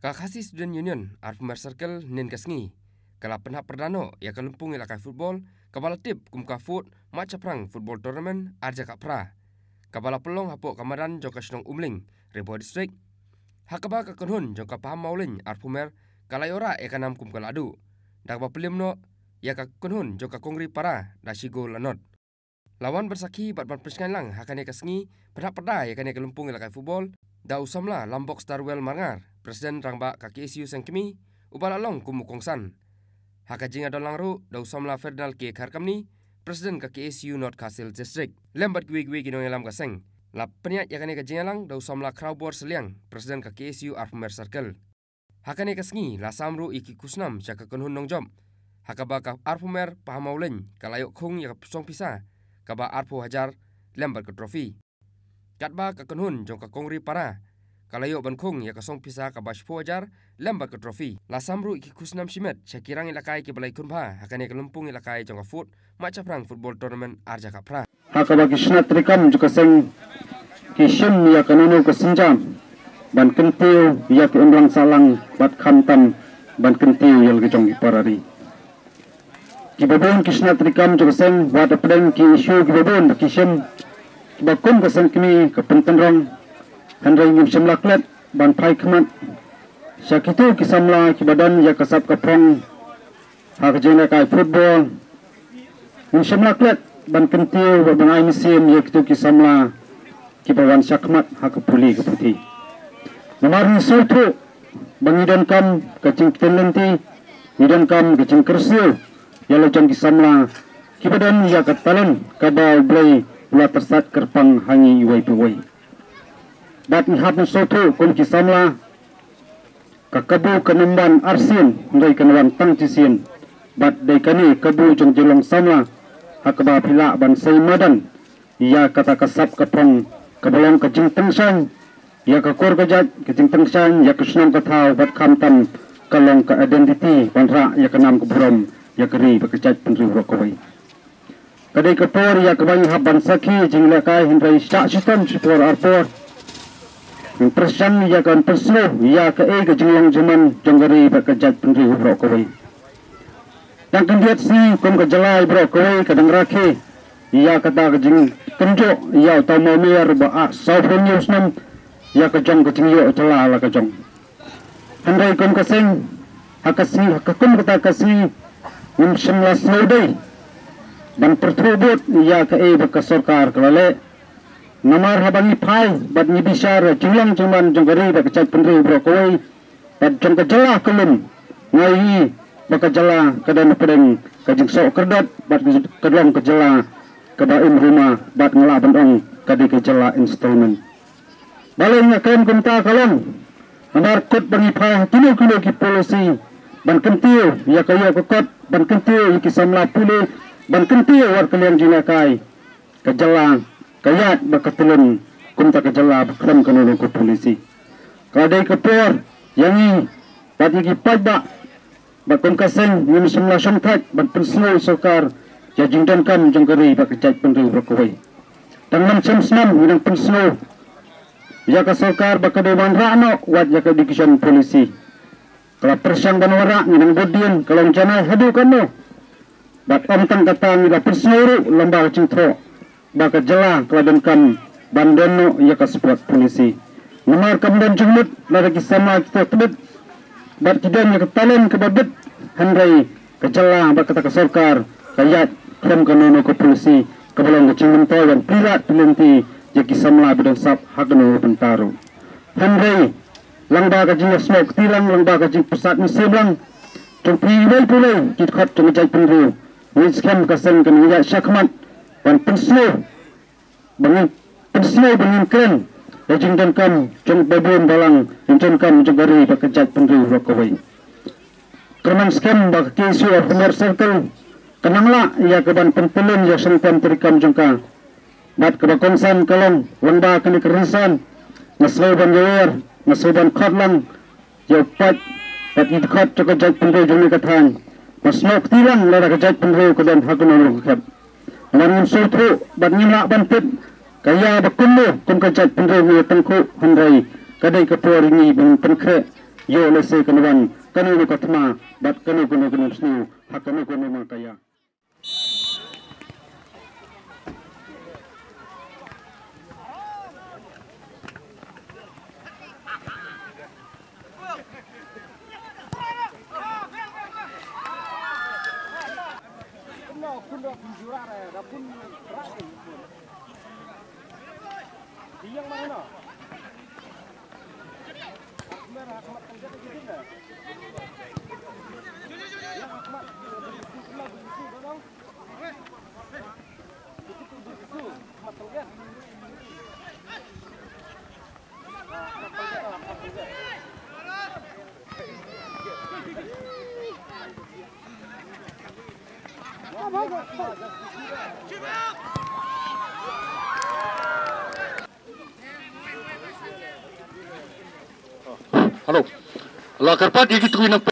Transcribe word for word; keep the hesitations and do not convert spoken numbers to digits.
Ka Khasi Student Union Arphumer Circle hynnin ka sngi ka la pynhap pyrda noh ïa ka lympung ïalehkai football kaba la tip kum ka Fort Machaphrang Football Tournament ar hajar khatphra, kaba la pynlong hapoh ka madan jong ka shnong Umling, Ri Bhoi District, ha kaba ka kynhun jong ka Pahammawlein Arphumer ka la ïoh rah ïa ka nam kum ka lahduh, da kaba pynliem noh ïa ka kynhun jong ka Kongri Para da shi gol la nod. La wan ban sakhi bad ban pynshngaiñ lang ha kane ka sngi pynhap pyrda ïa kane ka lympung ïalehkai football da u samla Lambok Starwell Marngar, President rangbah ka K S U Seng Kmie, uba la long kum u kongsan. Ha ka jingïadon lang ruh da u samla Ferdinand K Kharkamni, President ka K S U North Khasi Hills District, lem bad kiwei kiwei ki nongïalam ka seng. La pynïaid ïa kane ka jingïalang da u samla Khrawbor Sylliang, President ka K S U Arphumer Circle. Ha kane ka sngi la sam ruh ïa ki khusnam sha ka kynhun nongjop, ha kaba ka Arphumer Pahammawlein ka la ïoh khung ïa ka song pisa kaba arphew hajar lem bad ka trophy. Katba ka kynhun jong ka Kongri Para ka la ïoh ban khung ïa ka song pisa kaba shiphew hajar lem bad ka trophy. La sam ruh ïa ki khusnam shimet sha ki rang ïalehkai kiba la ïakhun bha ha kane ka lympung ïalehkai jong ka Fort Machaphrang Football Tournament ar hajar khatphra. Ha kaba ki shnat treikam jong ka seng ki shim ïa kano kano ka sienjam ban kyntiew ïa ka imlang sahlang bad khamtam ban kyntiew ïa la ka jong ki para ri. Kiba bun ki shnat treikam jong ka seng, wat hapdeng ki issue kiba bun ba ki shim, kiba kum ka Seng Kmie ka pyntynrong, hynrei ngim shym la klet ban phai khmat sha kito ki samla kiba don ïa ka sap ka phong ha ka jingïalehkai football. Ngim shym la klet ban kyntiew bad ban ai mynsiem ïa kito ki samla kiba wan shakhmat ha ka pule ka puthi. Namar ngi sngewthuh ba ngi donkam ka jingkren lynti, ngi donkam ka jingkyrsiew ïa la jong ki samla kiba don ïa ka talent kaba U Blei u la tyrsad kyrpang ha ngi iwei pa iwei. Bad ngi hap ban sngewthuh kum ki samla, ka kabu kam wan arsien, hynrei ka wan tang shisien. Bad dei kane ka kabu jong jinglong samla, ha kaba phi lah ban sei madan ïa kata ka sap ka phong kaba long ka jingtyngshaiñ ïa ka kur ka jait, ka jingtyngshaiñ ïa ka shnong ka thaw, bad khamtam ka long ka identity ban rah ïa ka nam ka burom ïa ka ri bad ka jaitbynriew baroh kawei. Ka dei ka por ïa kaba ngi hap ban sakhi jingïalehkai, hynrei shah shitom shipor arpor ngin pyrshang ïa ka, pynsngew ïa kaei ka jinglong jingman jong ka ri bad ka jaitbynriew baroh kawei. Tang khyndiat sngi kum ka jylla baroh kawei ka dang rakhe ïa kata ka jingkynjoh ïa uta u mawmer ba ah sawphew hynñiew snem ïa ka jong ka jingïoh jylla la ka jong. Hynrei kum ka seng, ha ka sngi, ha ka kum kata ka sngi, ngim shym la sngewdei ban pyrthuh bud ïa kaei ba ka sorkar ka la leh. Namar haba ngi phai bad ngi bishar ïa jinglong jingman jong ka ri bad ka jaitbynriew baroh kawei, bad jong ka jylla ka lum, nga ïohi ba ka jylla ka don hapdeng ka jingsoh kyrdat bad ka long ka jylla kaba im ruma, bad nga lah ban ong ka dei ka jylla installment. Balei nga kren kumta ka long namar kut ba ngi phai ha kino kino ki policy ban kyntiew ïa ka ïoh ka kot, ban kyntiew ïa ki samla pule, ban kyntiew wat ka liang jingïalehkai, ka jylla ka ïaid bad ka tylli kumta ka jylla ba khlem kano kano ka policy. Ka dei ka por ïa ngi bad ïa ki paidbah, bad kum ka seng ngim shym la shongthait ban pynsngew ïa sorkar ïa jingdonkam jong ka ri bad ka jaitbynriew baroh kawei. Tang man shem snem ngi dang pynsngew ïa ka sorkar ba ka dei ban rah noh wat ïa ka education policy. Ka la pyrshang ban wanrah, ngi dang bud dien, ka long janai haduh katno. Bad ym tang kata, ngi la pynsngew ruh lyngba ka jingthoh ba ka jylla ka la donkam ban don noh ïa ka sport policy. Namar kam don jingmut lada ki samla ki thoh tbit bad ki don ïa ka talent kaba bit, hynrei ka jylla bad kata ka sorkar ka ïaid khlem kano kano ka policy kaba long ka jingmyntoi ban plie lad plie lynti ïa ki samla ba don sap ha kano ka bynta ruh. Hynrei lyngba ka jingïasnoh kti lang, lyngba ka jingpyrsad mynsiem lang jong phi iwei pa iwei ki dkhot jong ka jaitbynriew, ngi skhem ka seng kan ïaid shakhmat ban pynsngew, ba ngin pynsngew, ba ngin kren ïa jingdonkam jong ba bun balang, jingdonkam jong ka ri bad ka jaitbynriew baroh kawei. Kyrmen skhem ba ka K S U Arphumer Circle ka nang lah ïa ka ban pynpylon ïa ka shongthait treikam jong ka. Bad kaba kongsan ka long lyngba kane ka rynsan, nga sngew ban ïawer, nga sngew ban khot lang ïa u paid bad ki dkhot jong ka jaitbynriew jong ngi ka thaiñ, ba snoh kti lang lada ka jaitbynriew ka don ha kano kano ka khep. Namar ngim sngewthuh bad ngim lah ban tip ka ïa ba kumno kum ka jaitbynriew ngi ïa tyngkhuh, hynrei ka dei ka por ïa ngi ban pynkhreh Ïoh lehse kan wan kano kano ka thma bad kano kano ka nongshna ha kano kano ma ka ïa. Hello. La kyrpad ïa kito ki nang